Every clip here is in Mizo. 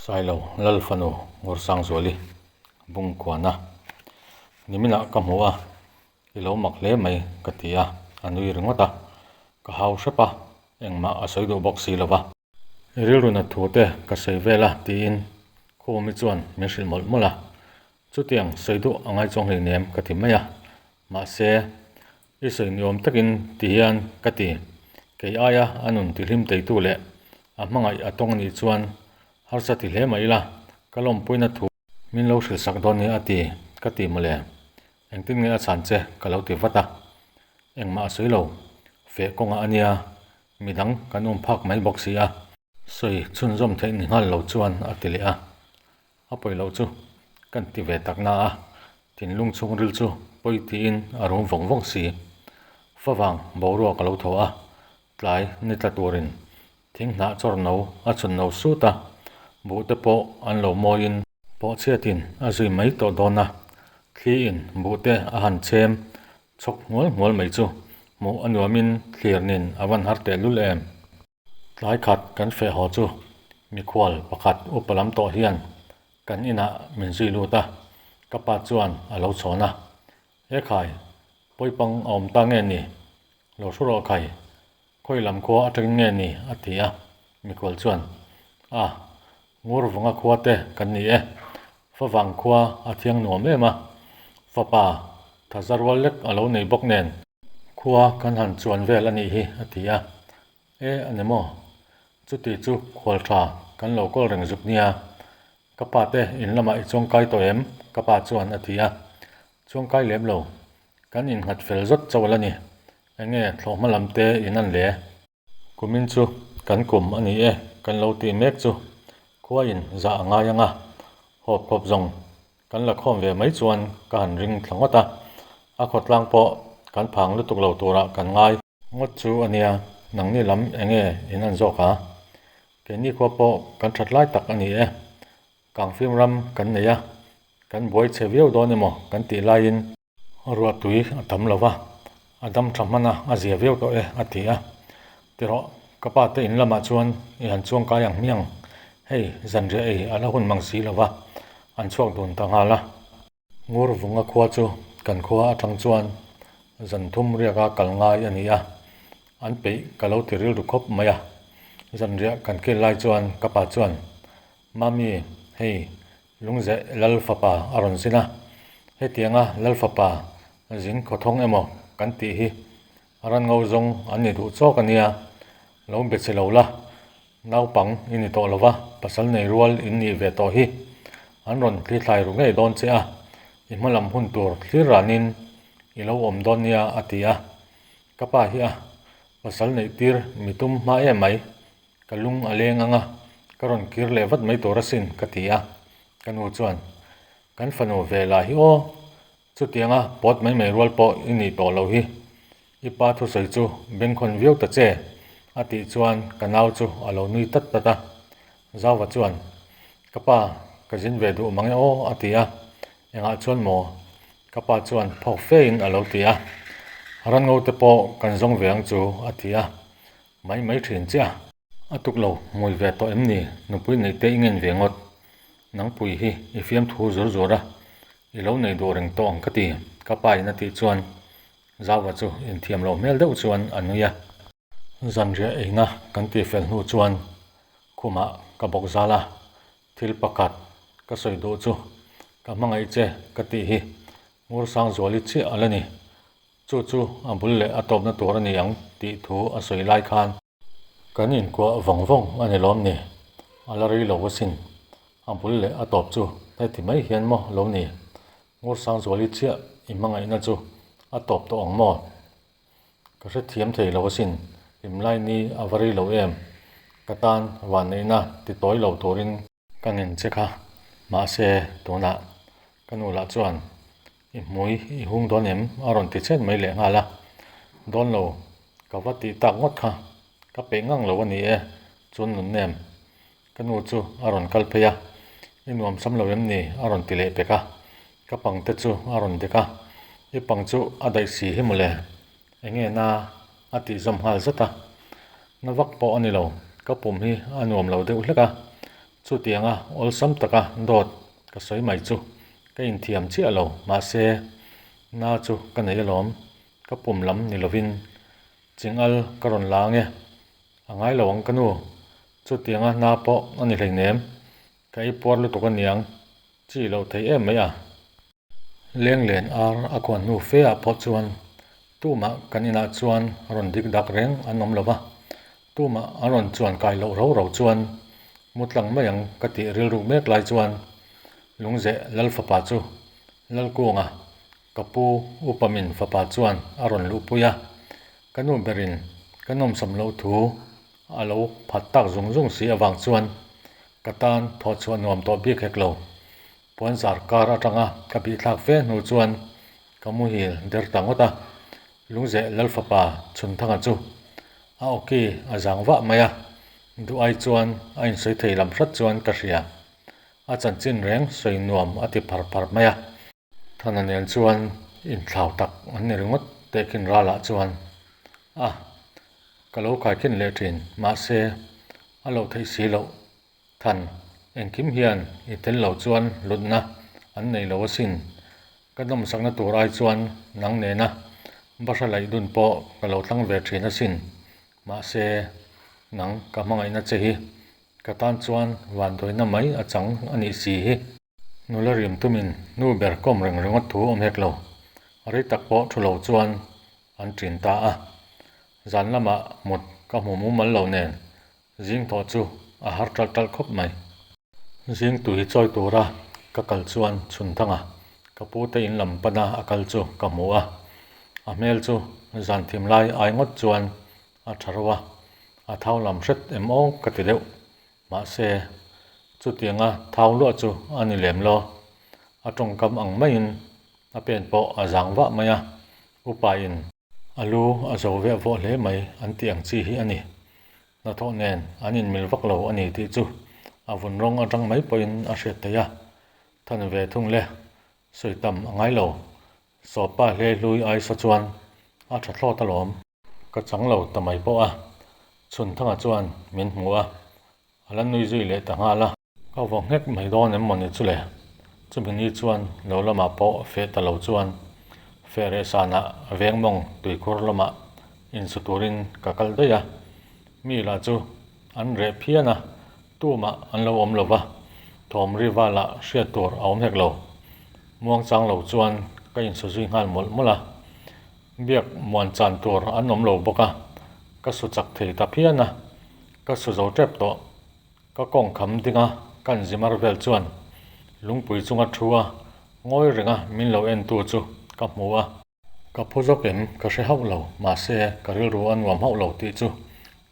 Sailo Lalfanu Ngursangzuali Bungkuana Niminah ka hmu a, i lo mak hle mai ka ti a, a nui ringawt a, ka hau hrep a, engmah a sawi duh bawk si lo va. I rilru nat thu te ka sawi vel a tiin Khumi chuan min hrilh mawlh mawlh a, chutiang sawi duh a ngai chuang hleinem ka ti mai a, mahse i sawi ni awm takin ti hian ka ti, kei aia a nun tihlim teitu leh a hmangaih a tawng anih chuan harsa ti hle mah ila ka lawmpuina thu min lo hrilh sak dawn nia a ti ka ti mawle, engtin nge a chhan che ka lo ti vat a, engmah a sawi lo, feh kawngah a nia Midang kan awm phak mai bawk si a. Sawi chhunzawm theih ni nghal lo chuan a ti leh a. A pawi loh chu kan ti ve tak na a, thinlung chhungril chu pawi tiin a rum vawng vawng si. Favang boruak a lo thaw a, tlai ni tla turin thing hnah chawr no a chhun no sut a, buh te pawh an lo mawiin pawhchhiatin a zui mai tawh dawn a, thliin buh te a han chhem Chhawk hmual hmual mai chu hmuh a nuamin thlir nin a van har teh lul em? Tlai khat kan feh haw chu mikhual pakhat upa lam tawh hian kan inah min zui lut a, ka pa chuan a lo chhawn a, He khai, pawipang a awm ta nge ni? Lo hru rawh khai, Khawi lam khua atangin nge ni? a ti a, mikhual chuan, A, Ngurvunga khua te kan ni e, favang khua a thiang nuam em a, fapa thaza rual lek a lo nei bawk nen, khua kan han chuan vel a nih hi, a ti a, E, a ni maw? Chuti chu khual tha kan lo kawl reng zuk nia, ka pa te in lamah i chuangkai tawh em? ka pa chuan a ti a, Chuangkai lem lo, Kan innghat fel zawt chauh la ni. Enge thlawhhma lam te in an le? Kumin chu kan kum a ni e, kan lo tih mek chu khua in zah a ngai ang a, hawp khawp zawng kan la khawm ve mai chuan ka han ring thla ngawt a, a khawtlang pawh kan phang lutuk lo turah kan ngai. Ngawt chu a nia, nangni lam enge in an zawk a? Keini khua pawh kan that lai tak a ni e, Kangfim ram kan nei a, kan buai chhe viau dawn emaw kan tih laiin ruah tui a tam lo va, a dam tha hman a, a zia viau tawh e a ti a. Tirawh, ka pa te in lamah chuan i han chuang kai ang hmiang, hei zanriah ei a la hun mang si lo va, an chhuak dun ta nghal a. Ngurvunga khua chu kan khua atang chuan zan thum riaka kal ngai a ni a, an peih ka lo ti rilru khawp mai a. Zanriah kan kil lai chuan ka pa chuan, Mami, hei Lungzeh Lal fapa a rawn zin a, hetianga Lal fapa zin khawthawng emaw kan tih hi ran ngo zawng an ni duh chawk a nia, lo be che lo la, Naupang i ni tawh lo va, pasal nei rual in nih ve tawh hi. An rawn thlithlai ru ngei dawn che a, i hma lam hun tur thlir ranin i lo awm dawn nia a ti a. Ka pa hi a pasal neih tir mi tum hma em mai, ka lung a leng ang a, ka rawn kir leh vat mai tur asin ka ti a. Ka nu chuan, Kan fanu ve lah hi aw, Chutianga pawt mai mai rual pawh i nih tawh loh hi, i pa thusawi chu bengkhawn viau ta che, a tih chuan ka nau chu a lo nui tat tat a. Zauva chuan, Ka pa, ka zin ve duh mang e aw, a ti a. Engah chuan maw? Ka pa chuan phawk fein a lo ti a. Ranngo te pawh kan zawng ve ang chu, a ti a. Mai mai thin chiah. A tuk lo, hmui ve tawh em ni? Nupui neih te i ngen ve ngawt. Nangpui hi i fiamthu zur zur a, i lo nei duh reng tawh ang ka ti, ka pa in a tih chuan Zauva chu inthiam loh hmel deuh chuan a nui a. Zanriah eina kan tih fel hnu chuan khumah ka bawk zal a, thil pakhat ka sawi duh chu ka hmangaih che ka tih hi Ngursangzuali chiah a la ni. Chu chu a bul leh a tawpna tur a ni ang tih thu a sawi lai khan Kan inkuah vawng vawng a ni lawm ni? A la rei lo asin. A bul leh a tawp chu heti mai hian maw lo ni? Ngursangzuali chiah i hmangaihna chu a tawp tawh ang maw? Ka hrethiam thei lo asin, hlimlai ni a va rei lo em? Ka tan vanneihna ti tawi lo turin Ka ngen che kha, mahse tunah ka nu lah chuan i hmui i hung dawn em? a rawn ti chet mai leh nghal a, dawn lo ka va tih tak ngawt kha, ka peih ngang lo a ni e, chuan nun nem ka nu chu a rawn kal phei a, i nuam sam lo em ni? a rawn ti leh pek a, ka pang te chu a rawn dek a, i pang chu a daih si hi mawle, enge na a tih zawm nghal zat a, na vak pawh a ni lo, ka pum hi a nuam lo deuh hlek a. Chutianga awlsam taka dawt ka sawi mai chu ka inthiam chiah lo, mahse na chu ka nei alawm, ka pum lam ni lovin chingal ka rawn la ange, a ngai lo ang ka nu, chutianga na pawh a ni hleinem, ka ei puar lutuk aniang, chi loh thei em mai a. Lenglen ar a khuan hnu fe ah pawh chuan tumah kan inah chuan rawn dik dak reng an awm lo va, tumah an rawn chuan kai loh ro ro chuan mu tlang mai ang ka tih rilruk mek lai chuan Lungzeh Lalfapa chu Lalkunga ka pu Upamin fapa chuan a rawn luhpui a, ka nu berin ka nawmsam loh thu a lo phat tak zung zung si avang chuan ka tan thawhchhuah nuam tawh bik hek lo. Puanzar kar atanga ka bihthlak fe hnu chuan ka muhil der ta ngawt a, Lungzeh Lalfapa Chhunthanga chu a awki a zang vah mai a, duh ai chuan a insawi thei lam hrat chuan ka hria. A chanchin reng sawi nuam a ti phar phar mai a. Thana nen chuan inthlau tak an ni ringawt tehkhin ralah chuan a ka lo khaikhin leh thin, mahse a loh theih si loh. Than, engkim hian i tel lo chuan hlutna an nei lo asin. Ka nawmsakna tur ai chuan nang nena bahra laih dun pawh ka lo thlang ve thin asin. Mahse, nang ka hmangaihna che hi ka tan chuan vanduaina mai a chang a nih si hi. Nula rim tumin nu ber kawm reng ringawt thu awm hek lo. Rei tak pawh thu lo chuan an ṭin ta a. Zan lamah mut ka hmu mumal lo nen Zing tawh chu a har ṭalh ṭalh khawp mai. Zing tui chawi tura ka kal chuan chhun thanga ka pu te in lam pana a kal chu ka hmu a, a hmel chu zan thim lai ai ngawt chuan a ṭha reuh a, a thau lam hret em aw ka ti deuh. Mahse, chutianga thau luah chu a ni lem lo. A tawngkam ang maiin a pen pawh a zang vah mai a, upa in A lu a zo veh vawh hle mai an tih ang chi hi a ni. Hnathawh nen an inmil vak lo a ni tih chu a vun rawng atang mai pawhin a hriat theih a. Than ve thung le, sawi tam a ngai lo. Sawpa hle hlui aisa chuan a tha thlawt alawm. Ka chang lo ta mai pawh a, Chhunthanga chuan min hmu a, a la nui zui leh ta nghal a. Ka vaw nghek mai dawn em mawni chu le? Chumi ni chuan lo lamah pawh feh ta lo chuan feh reh sanah veng mawng tuikhur lamah insu turin ka kal daih a. Mi lah chu an reh phian a, tumah an lo awm lo va, thawm riva lah hriat tur a awm hek lo. Muangchang lo chuan ka insu zui nghal mawlh mawlh a. Biak muan chan tur an awm lo bawk a, ka su chak thei ta phian a, ka su zo tep tawh. Ka kawng kham ding a, kan zimar vel chuan lungpui chunga thu a ngawi renga min lo en tu chu ka hmu a. Ka phu zawk em ka hre hauh lo, mahse ka rilru a nuam hauh lo tih chu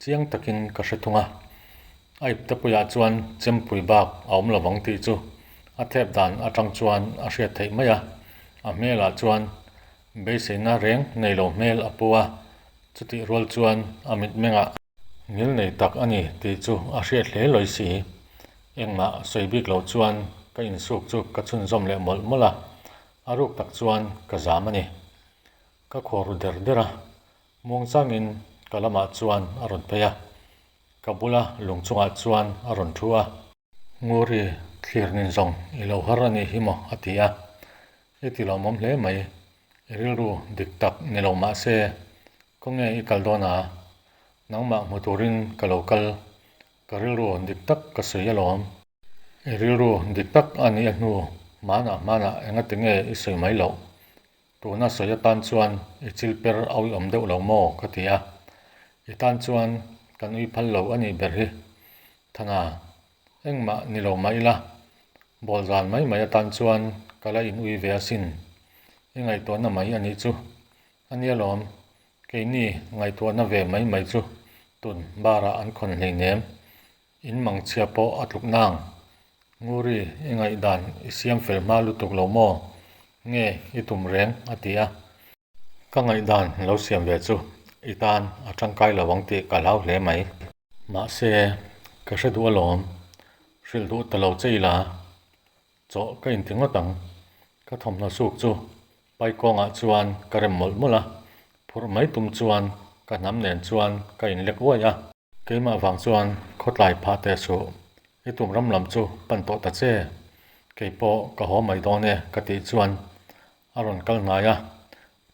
chiang takin ka hre thung a. A iptepuiah chuan chempui bak a awm lovang tih chu a thep dan atang chuan a hriat theih mai a, a hmelah chuan beiseina reng nei lo hmel a pu a, chutih rual chuan a mitmengah. Ngilnei tak a ni tih chu a hriat hle lawi si. Engmah sawi bik loh chuan ka insuk chu ka chhunzawm leh mawlh mawlh a, a ruk tak chuan ka zam a ni. Ka khuar ru der der a, muangchangin ka lamah chuan a rawn phei a, ka bula lung chungah chuan a rawn thu a. Nguri, thlir nin zawng i lo har a nih hi maw? a ti a. I ti lawmawm hle mai, i rilru dik tak ni lo mah se, Khawnge i kal dawn a? Nangmah hmu turin ka lo kal. Ka rilru dik tak ka sawi alawm. I rilru dik tak a nih a hnu hmanah hmanah engati nge i sawi mai loh? Tuna sawi atan chuan i chil per auiawm deuh lo maw? ka ti a. I tan chuan kan ui phal lo a nih ber hi. Thana, engmah ni lo mah ila, bawl zan mai mai atan chuan ka la in ui ve asin. I ngaihtuahna mai a nih chu. A nia lawm, keini ngaihtuahna ve mai mai chu tun barah an khawn hleinem, in mangchhia pawh a tluk nang. Nguri, i ngaihdan i siam fel hma lutuk lo maw? Nge i tum reng? a ti a. Ka ngaihdan lo siam ve chu i tan a tangkai lo ang tih ka hlau hle mai. Mahse, ka hre duh alawm, hrilh duh ta lo che ila, Chawh ka inti ngawt ang. Ka thawmhnaw suk chu paikawngah chuan ka rem mawlh mawlh a, phurh mai tum chuan ka hnam nen chuan ka inlek uaih a. Keimah vang chuan khawtlai phah teh suh. I tum ram lam chu pan tawh ta che. Kei pawh ka haw mai dawn e ka tih chuan a rawn kal hnai a.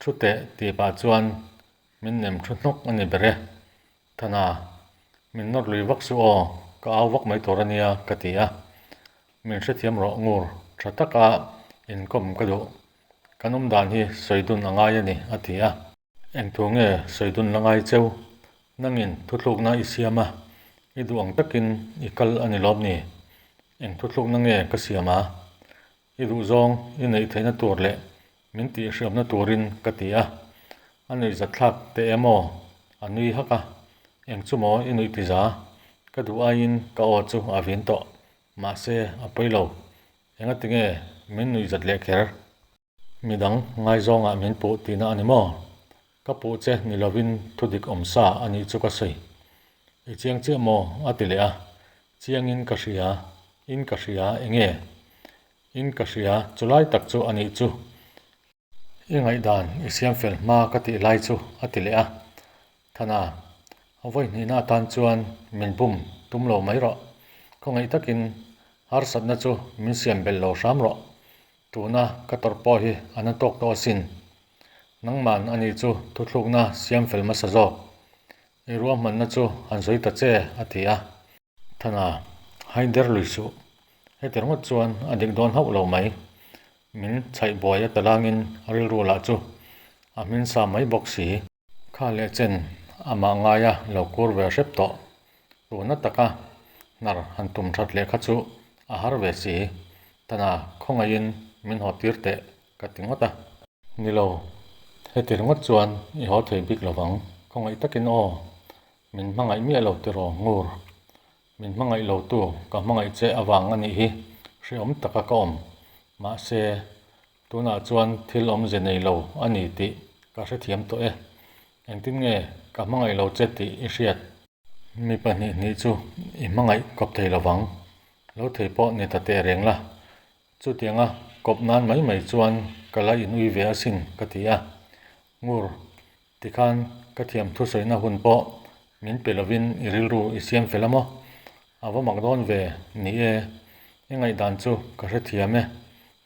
Thu teh tih pah chuan min nem thu hnawk a ni ber e. Thana, min nawr lui vak suh aw, ka au vak mai tur a nia ka ti a. Min hrethiam rawh ngur tha taka inkawm ka duh. Kan awm dan hi sawi dun a ngai a ni a ti a. Eng thu nge sawi dun la ngai cheu? Nangin thuthlukna i siam a, i duh ang takin i kal a ni lawm ni? Eng thuthlukna nge ka siam a? I duhzawng i neih theihna tur leh min tihhriamna turin ka ti a. A nuihzatthlak teh em aw? A nui hak a. Eng chu maw i nuih tiza? Ka duh aiin ka aw chu a vin tawh. Mahse, a pawi lo. Engati nge min nuihzat leh kher? Midang ngaizawngah min puh tihna a ni maw? Ka puh che ni lovin thudik awm sa a nih chu ka sawi. I chiang chiah maw? a ti leh a. Chiangin ka hria, in ka hria enge? In ka hria, chulai tak chu a nih chu. I ngaihdan i siam fel hma ka tih lai chu a ti leh a. Thana, vawi hnihna atan chuan min bum tum lo mai rawh. Khawngaih takin harsatna chu min siam belh lo hram rawh. Tuna ka tawrh pawh hi a na tawk tawh asin. Nangman a nih chu thuthlukna siam fel hmasa zawk. I ruahmanna chu han sawi ta che, a ti a. Thana, Haider lui suh. Heti ringawt chuan a dik dawn hauh lo mai. Min chhaih buai a talangin a rilru lah chu a hmin sa mai bawk si. Kha leh chen amah ngaia lo kur ve hrep tawh. Tuna taka hnar han tum that leh kha chu a har ve si. Tana khawngaihin min haw tir teh ka ti ngawt a. Ni lo, heti ringawt chuan i haw thei bik lovang. Khawngaih takin aw, min hmangaih miah lo tiraw ngur. Min hmangaih lo tu ka hmangaih che avang a nih hi hrehawm taka ka awm. Mahse, tunah chuan thil awmze nei lo a ni tih ka hrethiam tawh e. Engtin nge ka hmangaih lo che tih i hriat? Mi pahnih hnih chu i hmangaih kawp thei lovang. Lo thei pawh ni ta teh reng la. Chutianga kawp nan mai mai chuan ka la inui ve asin ka ti a. Ngur, tikhan ka thiam thusawina hun pawh min pe lovin i rilru i siam fel a maw? A va mak dawn ve, ni e, i ngaihdan chu ka hrethiam e.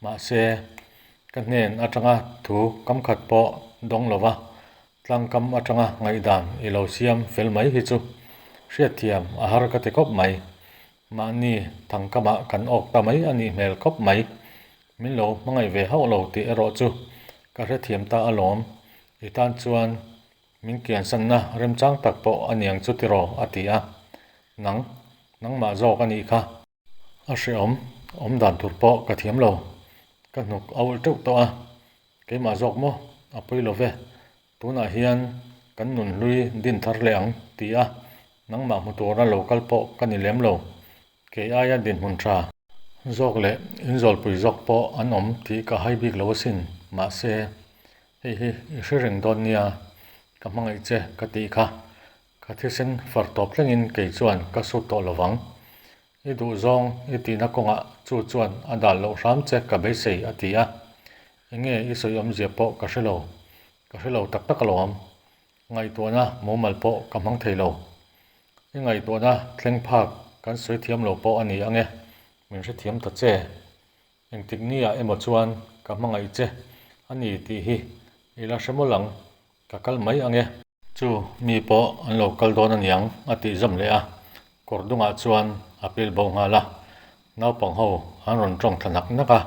Mahse, ka hnen atanga thu kamkhat pawh dawng lova Tlangkam atanga ngaihdan i lo siam fel mai hi chu hriatthiam a har ka ti khawp mai. Mahni thangkamah kan awk ta mai a nih hmel khawp mai. Min lo hmangaih ve hauh lo tih erawh chu ka hrethiam ta alawm. I tan chuan min kiansanna remchang tak pawh a niang chu tiraw a ti a. Nang, nangmah zawk a nih kha. A hrehawm awm dan tur pawh ka thiam lo. Ka hnuk a ulh teuh tawh a, keimah zawk maw a pawi lo ve. Tunah hian kan nun hlui din thar leh ang ti a, nangmah hmu tura lo kal pawh ka ni lem lo. Kei aia dinhmun tha zawk leh inzawlpui zawk pawh an awm tih ka hai bik lo asin. Mahse, hei hi i hre reng dawn nia, ka hmangaih che ka tih kha. Ka thisen far tawp thlengin kei chuan ka sut tawh lo vang. I duhzawng i tihna kawngah chu chuan a dal loh hram che ka beisei a ti a. Enge i sawi awmzia pawh ka hre lo. Ka hre lo tak tak alawm. Ngaihtuahna mumal pawh ka hmang thei lo. I ngaihtuahna thleng phak kan sawi thiam lo pawh a ni ange, min hrethiam ta che. Engtik niah emaw chuan ka hmangaih che a ni tih hi i la hre mawlh ang, ka kal mai ange. Chu mi pawh an lo kal dawn aniang a tih zawm leh a, kawr dungah chuan a pil bo nghal a, naupang ho an rawn tawng thla nak nak a,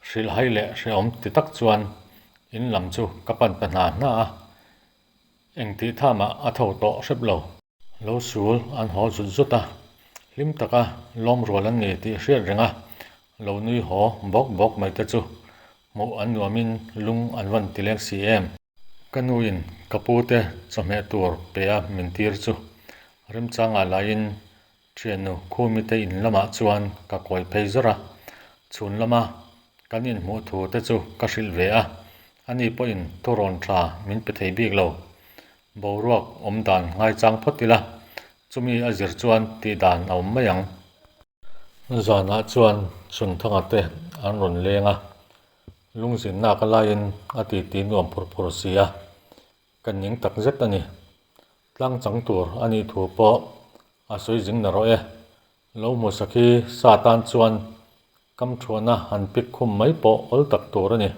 hrilhhai leh hrehawm ti tak chuan in lam chu ka pan ta hna hna a, engtih thamah a tho tawh hrep lo. Lo sul an haw zut zut a, hlim taka lawm rual an ni tih hriat reng a, lo nui haw bawk bawk mai te chu hmuh an nuamin lung an van ti leng si em. Ka nuin ka pu te chawhmeh tur pe a min tir chu remchangah laiin thiannu Khumi te in lamah chuan ka kawi phei zawr a, chhun lama kan inhmuh thu te chu ka hrilh ve a, ani pawhin thurawn tha min pe thei bik lo. Boruak awm dan ngaichang phawt ila, chumi a zir chuan tih dan a awm mai ang. Zanah chuan Chhunthanga te an rawn leng a, lungzinnak a laiin a titi nuam phur phur si a, ka ning tak zet a ni. Tlang chang tur a nih thu pawh a sawi zing na rawh e. Lo hmu sakhi sa tan chuan kam thuahna han pik khum mai pawh awl tak tur a ni.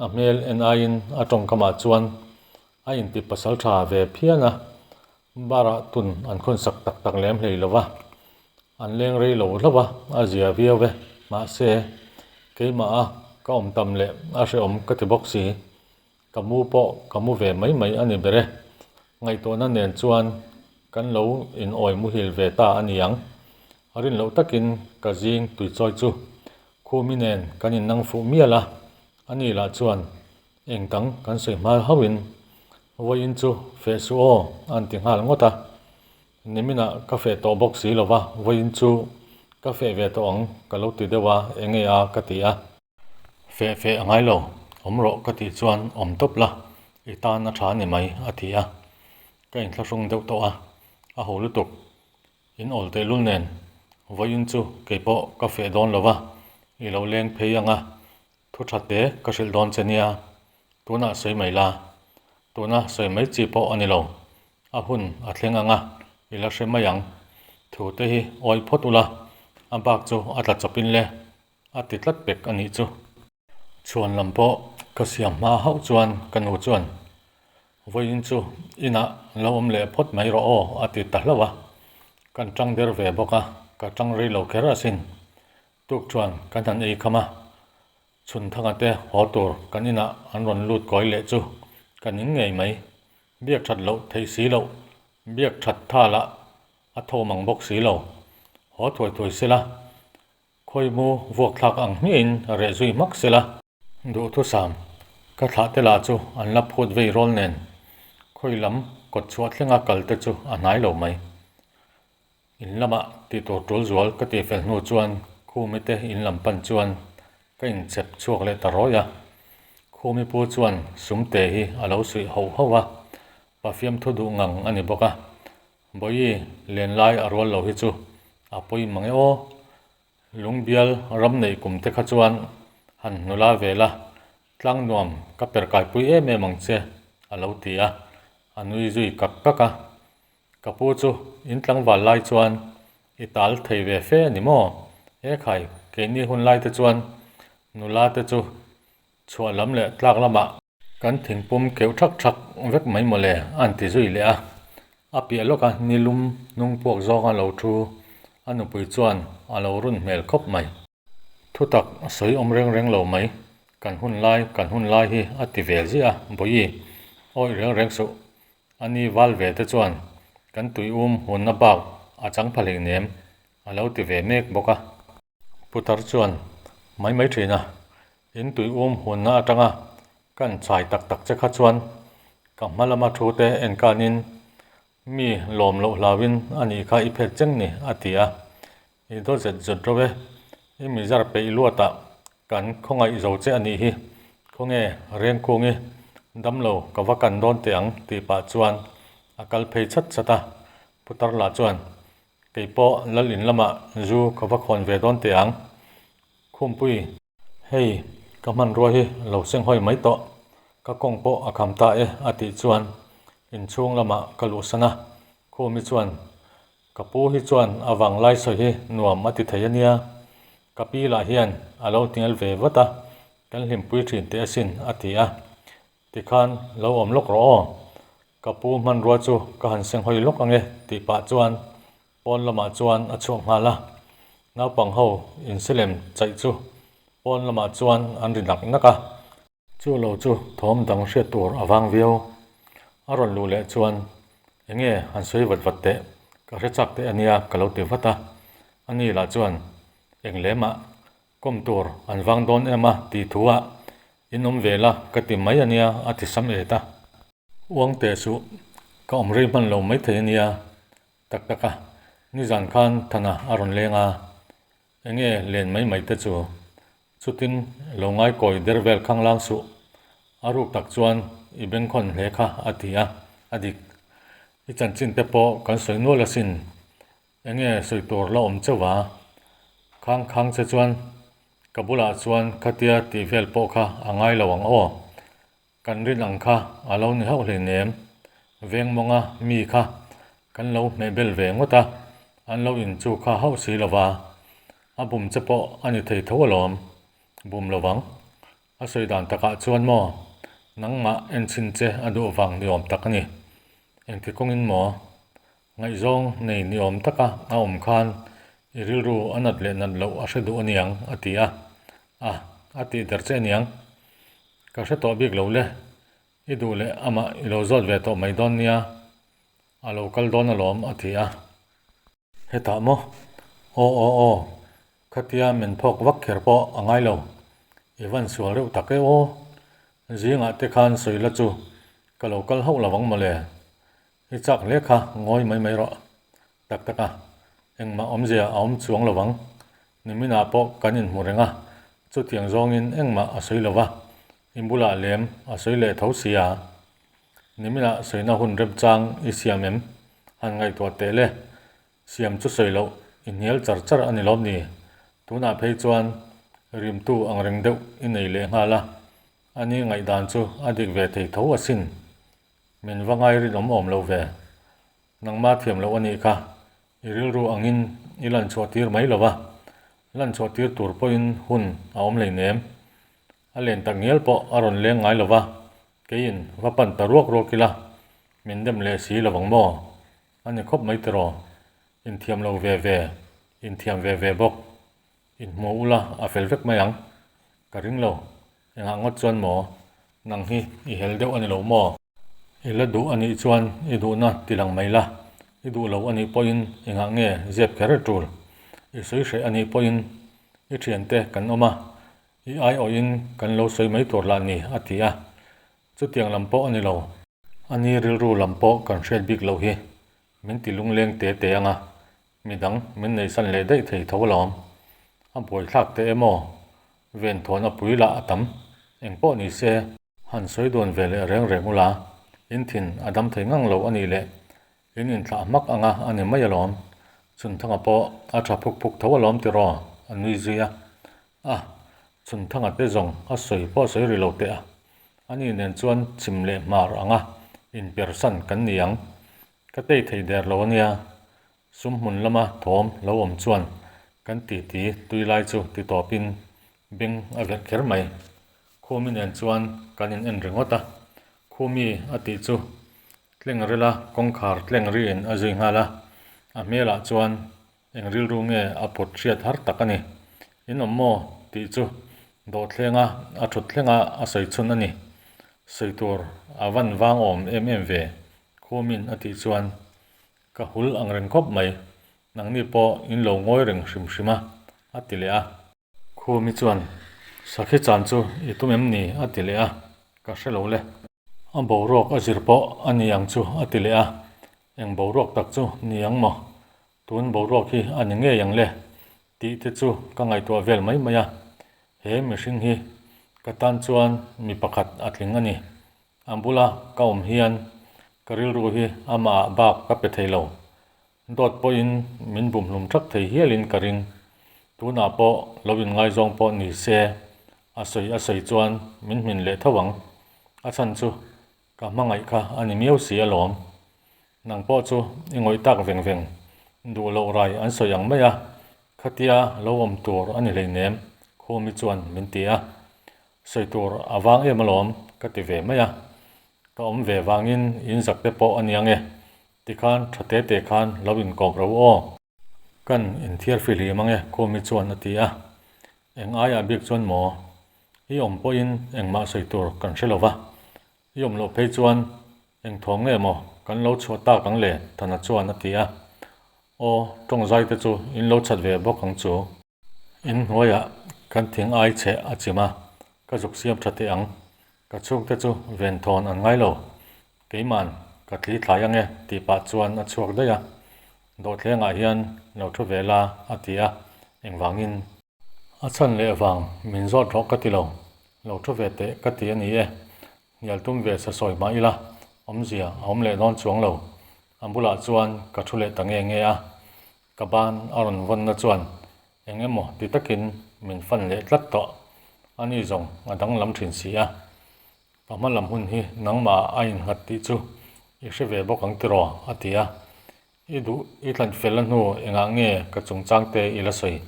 A hmel en aiin a tawngkamah chuan a inti pasal tha ve phian a, barah tun an khawnsak tak tak lem hlei lo va, an leng rei lo hlauh a, a zia viau e. Mahse, keimaha ka awm tam leh a hrehawm ka ti bawk si. Ka mu pawh ka mu ve mai mai a ni ber e. Ngaihtuahna nen chuan kan lo inawi muhil ve ta a ni ang. Rin loh takin ka zing tuichawi chu Khumi nen kan innang fuh mial a, ani lah chuan eng dang kan sawi hma hauhin vawiin chu feh suh aw a an ti nghal ngawt a. Niminah ka feh tawh bawk si lo va, vawiin chu ka feh ve tawh ang ka lo ti deuh a, enge a ka ti a. Feh feh a ngai lo, awm rawh ka tih chuan awm tawp la, i tan a tha a ni mai a ti a. Ka inthlahrung deuh tawh a, a ho lutuk. In awl tehlul nen vawiin chu kei pawh ka feh dawn lo va, i lo leng phei ang a, thu tha te ka hrilh dawn che nia, tunah sawi mai la, tuna sawi mai chi pawh a ni lo, a hun a thleng ang a, i la hre mai ang, thu te hi awi phawt ula, a bak chu a tla chawpin le. A ti tlat pek a nih chu. Chhuan lam pawh ka siam hma hauh chuan ka nu chuan, Vawiin chu inah lo awm leh phawt mai rawh aw a ti ta hlauh a. Kan tang der ve bawk a, ka tang rei lo kher asin. Tuk chuan kan han ei kham a, chhun thanga te haw tur kan inah an rawn lut kawi leh chu ka ning ngei mai. Biak that loh theih si loh, biak that tha lah a tho mang bawk si lo. Haw thuai thuai sela Khawimu vuak thlak ang hmiahin reh zui hmak sela. Duhthusam, ka thlah te lah chu an la phut vei rawl nen khawi lam kawt chhuah thlenga kal te chu a hnai lo mai. In lamah tih tur tul zual ka tih fel hnu chuan Khumi te in lam pan chuan ka inchep chhuak leh ta rawi a. Khumi pu chuan sumte hi a lo suih hauh hauh a, pafiam thu duh ngang a ni bawk a. Bawihi len lai a rual lo hi chu a pawi mang e aw. Lungbial ram neih kum te kha chuan han hnula ve la, tlang nuam ka per kaipui em em ang che a lo ti a, a nui zui kak kak a. Ka pu chu in tlangval lai chuan i tal thei ve fe a ni maw? He khai, keini hun lai te chuan nula te chu chhuah lam leh tlak lamah Kan thingpum keuh thak thak vek mai mawle a an ti zui leh a. A piah lawka nilum hnung puak zawnga lo thu a nupui chuan a lo run hmel khawp mai. Thutak sawi awm reng reng lo mai, kan hun lai kan hun lai hi a ti ve ziah a, Bawihi, awih reng reng suh. A ni val ve te chuan kan tui um hunna bak a chang pha hleinem a lo ti ve mek bawk a. Putar chuan mai mai thin a, in tui um hunna atanga kan chai tak tak che kha chuan ka hma lama thu te en kanin mi lawm loh hlauin a nih kha i phet cheng ni a ti a, i daw zet zet ro e, i mi zar peih luatah kan khawngaih zo che a nih hi, khawnge Rengkungi damlo ka va kan dawn teh ang tih pah chuan a kal phei chat chat a, Putar lah chuan Kei pawh lal in lamah zu ka va khawn ve dawn teh ang. Khumpui. Hei, ka hmanrua hi lo senghawi mai tawh. Ka kawng pawh a kham ta e a tih chuan inchhung lamah ka luhsan a. Khumi chuan, Ka pu hi chuan a vang lai sawi hi nuam a ti thei a nia. Ka pi lah hian a lo hnial ve vat a, kan hlimpui thin teh asin a ti a. Tikhan lo awm lawk rawh aw. Ka pu hmanrua chu ka han senghawi lawk ang e tih pah chuan pawn lamah chuan a chhuak nghal a. Naupang ho insilem chaih chu pawn lamah chuan an ri nak nak a. Chu lo chu thawm dang hriat tur a vang viau. A rawn luh leh chuan enge han sawi vat vat teh, ka hre chak teh a nia ka lo ti vat a. Ani lah chuan eng lemah Kawm tur an vang dawn em a tih thu ah in awm ve la ka ti mai a nia a ti sam et a. Uang teh suh, ka awm rei hman lo mai thei a nia tak tak a, nizan khan Thana a rawn leng a, enge len mai mai te chu chutin lo ngai kawi der vel khang lang suh, a ruk tak chuan i bengkhawn hle kha a ti a, a dik. I chanchin te pawh kan sawi nual asin Enge sawi tur la awm chauh a? Khang khang che chuan ka bulah chuan khatia tih vel pawh kha a ngai lo ang aw. Kan rin ang kha a lo ni hauh hleinem. Veng mawnga mi kha kan lo hmeh bel ve ngawt a. An lo in chu kha hauh si lova, a bum che pawh a ni thei tho alawm. Bum lovang. A sawi dan takah chuan maw, nangmah enchhin che a duh vang ni awm tak a ni. Engti kawngin maw? Ngaihzawng nei ni awm taka a awm khan i rilru a nat leh nat loh a hre duh aniang a ti a. A, a tih der che aniang. Ka hre tawh bik lo le. I duh leh amah i lo zawt ve tawh mai dawn nia. A lo kal dawn alawm a ti a. Hetah maw? Aw aw aw, khatia min phawk vak kher pawh a ngai lo. I van sual reuh tak e aw. Zingah te khan sawi la chu ka lo kal hauh lovang mawle. I chak hle kha ngawi mai mai rawh. Tak tak a, engmah awmzia a awm chuang lovang. Niminah pawh kan inhmu reng a, chutiang zawngin engmah a sawi lova, i bulah lem a sawi leh tho sia. Niminah sawina hun remchang i siam em? Han ngaihtuah teh le. Siam chu sawi loh i hnial char char a ni lawm ni? Tunah phei chuan rimtu ang reng deuh i nei leh nghal a, ani ngaihdan chu a dik ve thei tho asin. Min va ngai rinawm awm lo ve. Nangma thiam loh a nih kha, i rilru angin i lan chhuah tir mai lo va, lan chhuah tir tur pawhin hun a awm hleinem. A len tak ngial pawh a rawn leng ngai lo va, keiin va pan ta ruak ruak ila, min dem leh si lovang maw? A ni khawp mai tiraw? Inthiam lo ve ve, inthiam ve ve bawk. Inhmu ula a fel vek mai ang. Ka ring lo. Engah ngawt chuan maw? Nang hi i hel deuh a ni lo maw? I la duh a nih chuan i duhna ti lang mai la, i duh lo a nih pawhin engah nge zep kher a tul? I sawi hreh a nih pawhin i thiante kan awm a, I aiawhin kan lo sawi mai tur lah ni, a ti a. Chutiang lam pawh a ni lo. A ni rilru lam pawh kan hriat bik loh hi min ti lungleng te te ang a, midang min neihsan leh daih thei tho alawm. A buaithlak teh em aw? Venthawn a pui lah a tam. Eng pawh ni se. Han sawi dawn ve leh reng reng ula, in thin a dam thei ngang lo a nih leh In inthlah hmak anga a ni mai alawm. Chhunthanga pawh a tha phuk phuk tho alawm tiraw? A nui zui a. A, Chhunthanga te zawng a sawi pawh sawi ri lo teh a. Ani nen chuan chim leh hmar anga inpersan kan ni ang. Ka tei thei der lo ania. Sum hmun lama thawm lo awm chuan kan titi tui lai chu ti tawpin beng a verh kher mai. Khumi nen chuan kan in en ringawt a. Khumi a tih chu Tleng rila kawngkhar tleng riin a zui nghal a, a hmelah chuan eng rilru nge a put hriat har tak a ni. In awm maw? tih chu dawhthlenga a thut thlenga a sawi chhun a ni. Sawi tur a van vang awm em em ve, Khumin a tih chuan ka hul ang reng khawp mai, nangni pawh in lo ngawi reng hrim hrim a, a ti leh a. Khumi chuan, Sakhi chan chu i tum em ni? a ti leh a, ka hre lo le. A boruak a zir pawh a ni ang chu a ti leh a, eng boruak tak chu ni ang maw? Tun boruak hi a ni ngei ang le tih te chu ka ngaihtuah vel mai mai a, he mihring hi ka tan chuan mi pakhat a tling a ni. A bula ka awm hian ka rilru hi amah ah bak ka pe thei lo. Dawt pawhin min bumhlum thak thei hialin ka ring. Tunah pawh lo inngaizawng pawh ni se, a sawi a sawi chuan min hmin leh tho ang. A chhan chu ka hmangaih kha a ni miau si alawm. Nang pawh chu i ngawih tak veng veng duh loh rai an sawi ang mai a, khatia lo awm tur a ni hleinem, Khumi chuan min ti a. Sawi tur a vang em alawm ka ti ve mai a. Ka awm ve vangin in zak te pawh a nia nge. Tikhan tha te te khan lo inkawp ro aw. Kan inthiar fihlim ange Khumi chuan a ti a. Eng aiah bik chuan maw? I awm pawhin engmah sawi tur kan hre lo va. I awm loh phei chuan eng thawm nge maw kan lo chhuah tak ang le Thana chuan a ti a. Aw tawngzai te chu in lo chhat ve bawk ang chu. In hnuaiah kan thing ai cheh a chim a, ka zuk siam tha teh ang. Ka chhungte chu venthawn an ngai lo. Keiman ka thli thlai ange tih pah chuan a chhuak daih a. Dawhthlengah hian lo thu ve la a ti a, engvangin? A chhan leh vang min zawt rawh ka ti lo, lo thu ve teh ka ti a ni e. Hnial tum ve sa sawi hmah ila, awmzia a awm leh dawn chuang lo. A bulah chuan ka thu leh ta nge nge a. Ka ban a rawn vawnna chuan eng emaw ti takin min fan leh tlat tawh. A ni zawng a danglam thin si a. Ka hma lam hun hi nangmah a innghat tih chu i hre ve bawk ang tiraw? a ti a. I duh i thlan fel a hnu engah nge ka chungchang te i la sawi?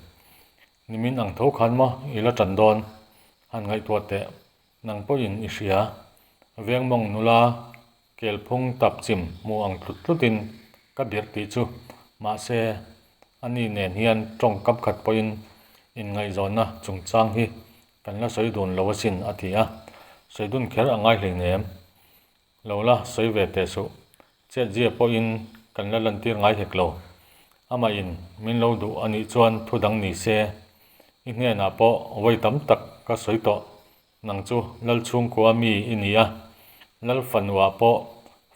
Nimin ang tho khan maw i la tan dawn? Han ngaihtuah teh. Nang pawhin i hria. Vengmawng nula kelphung tap chim hmu ang tlut tlutin ka birh tih chu. Mahse, ani nen hian tawngkam khat pawhin inngaihzawnna chungchang hi kan la sawi dun lo asin a ti a. Sawi dun kher a ngai hleinem. Lo la sawi ve teh suh. Chetzia pawhin kan la lantir ngai hek lo. Amahin min lo duh a nih chuan thu dang ni se. I hnenah pawh vawi tam tak ka sawi tawh. Nang chu Lal chhungkua mi i ni a, Lal fanuah pawh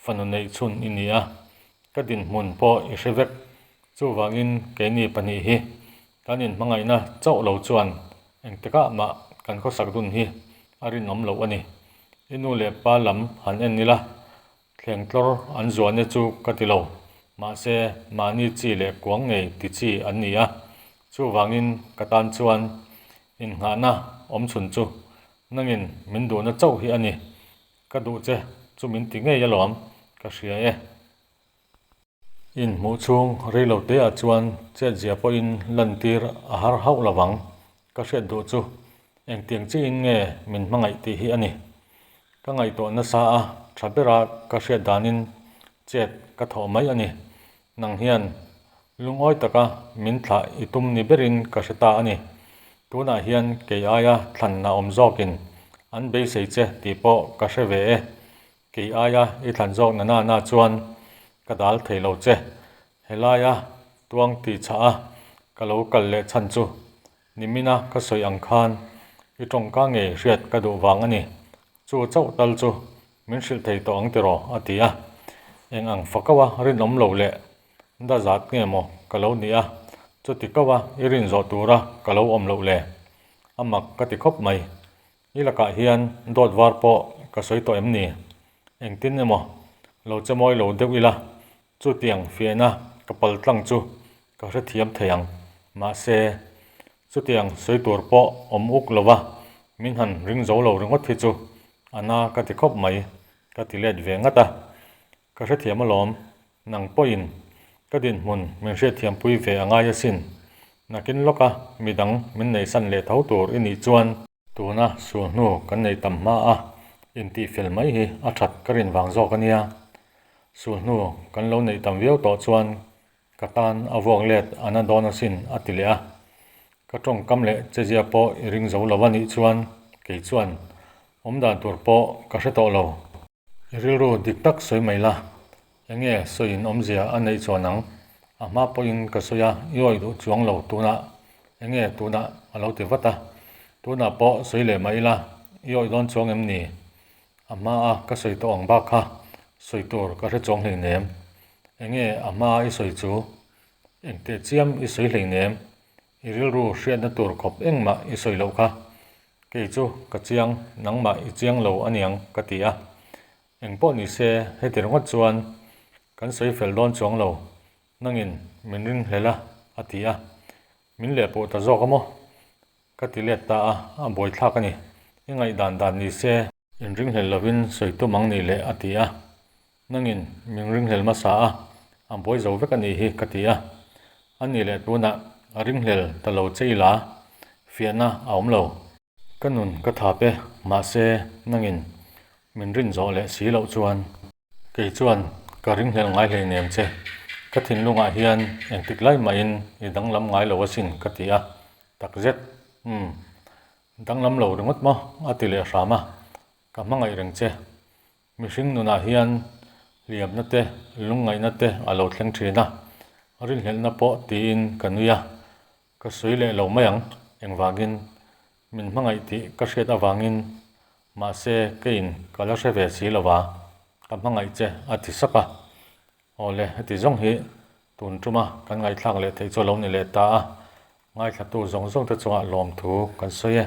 fanu neih chhun i ni a. Ka dinhmun pawh i hre vek. Chuvangin keini pahnih hi kan inhmangaihna chauh lo chuan engtikah mah kan khawsak dun hi a rinawm loh a ni. I nu leh pa lam han en ila, thleng tlawr an zuahna chu ka ti lo. Mahse, mahni chi leh kuang ngei ti chi an ni a. Chuvangin ka tan chuan innghahna awm chhun chu nangin min duhna chauh hi a ni. Ka duh che chu min ti ngei alawm, ka hria e. Inhmuh chhung reilo te ah chuan chetzia pawhin lantir a har hauh lo vang. Ka hriat duh chu engtiang chiin nge min hmangaih tih hi a ni. Ka ngaihtuah nasa a, tha bera ka hriat danin chet ka thawh mai a ni. Nang hian lungawi taka min thlah i tum ni berin ka hre ta a ni. Tunah hian kei aia thlanna awm zawkin an beisei che tih pawh ka hre ve e. Kei aia i thlan zawk na na na chuan ka dal thei lo che. Helaia tuang tih chhah a ka lo kal leh chhan chu nimina ka sawi ang khan i tawngka ngei hriat ka duh vang a ni. Chu chauh tal chu min hrilh thei tawh ang tiraw a ti a. Eng ang fakaua rinawm lo leh da zat nge maw ka lo nih a, chuti kaua i rin zawh tura ka lo awm loh le? A mak ka ti khawp mai. I lakah hian dawt var pawh ka sawi tawh em ni? Engtin emaw lo che mawi lo deuh ila, chutiang fiahna ka pal tlang chu ka hrethiam thei ang. Mahse, chutiang sawi tur pawh awm uk lova min han ring zo lo ringawt hi chu a na ka ti khawp mai, ka ti let ve ngat a. Ka hrethiam alawm, nang pawhin ka dinhmun min hriatthiampui ve a ngai asin. Nakin lawka midang min neihsan leh tho tur i nih chuan, tuna sul hnu kan nei tam hma a intihfel mai hi a that ka rin vang zawk a nia. Sul hnu kan lo neih tam viau tawh chuan ka tan a vuak let a na dawn asin a ti leh a. Ka tawngkam leh chezia pawh i ring zo lo a nih chuan kei chuan awmdan tur pawh ka hre tawh lo. I rilru dik tak sawi mai la, eng nge sawiin awmzia a neih chuan ang? A hma pawhin ka sawi a, i awih duh chuang lo tunah, eng nge tunah a lo ti vat a. Tunah pawh sawi leh mah ila, i awih dawn chuang em ni? A hma a ka sawi tawh ang bak kha sawi tur ka hre chuang hleinem. Eng nge a hma i sawi chu? Engteh chiam i sawi hleinem? I rilru hriatna tur khawp engmah i sawi loh kha. Kei chu ka chiang, nangmah i chiang lo aniang ka ti a. Engpawh ni se heti ringawt chuan kan sawi fel dawn chuang lo, nangin min ringhlel a, a ti a. Min lehpuh ta zawk a maw? Ka ti let ta a, a buaithlak a ni. I ngaihdan dan ni se. Inringhlel lovin sawi tum ang nih le a ti a. Nangin min ringhlel hmasa a, a buai zo vek a nih hi ka ti a. A nih leh tunah a ringhlel ta lo che ila fiahna a awm lo. Ka nun ka thap e, mahse nangin min rin zawh leh si loh chuan. Kei chuan ka ringhlel ngai hleinem che, ka thinlungah hian engtik lai mahin i danglam ngai lo asin ka ti a, takzet, umm. Danglam lo ringawt maw? a ti leh hram a, Ka hmangaih reng che. Mihring nunah hian hliamna te, lungngaihna te a lo thleng thin a, rinhlelhna pawh tiin ka nui a, ka sawi leh lo mai ang, engvangin min hmangaih tih ka hriat avangin mahse keiin ka la hre ve si lo va, ka hmangaih che a ti sap a. Awle, heti zawng hi tun tuma kan ngaihthlak leh theih chu a lo ni leh ta a, Ngaithlatu zawng zawngte chungah lawmthu kan sawi e.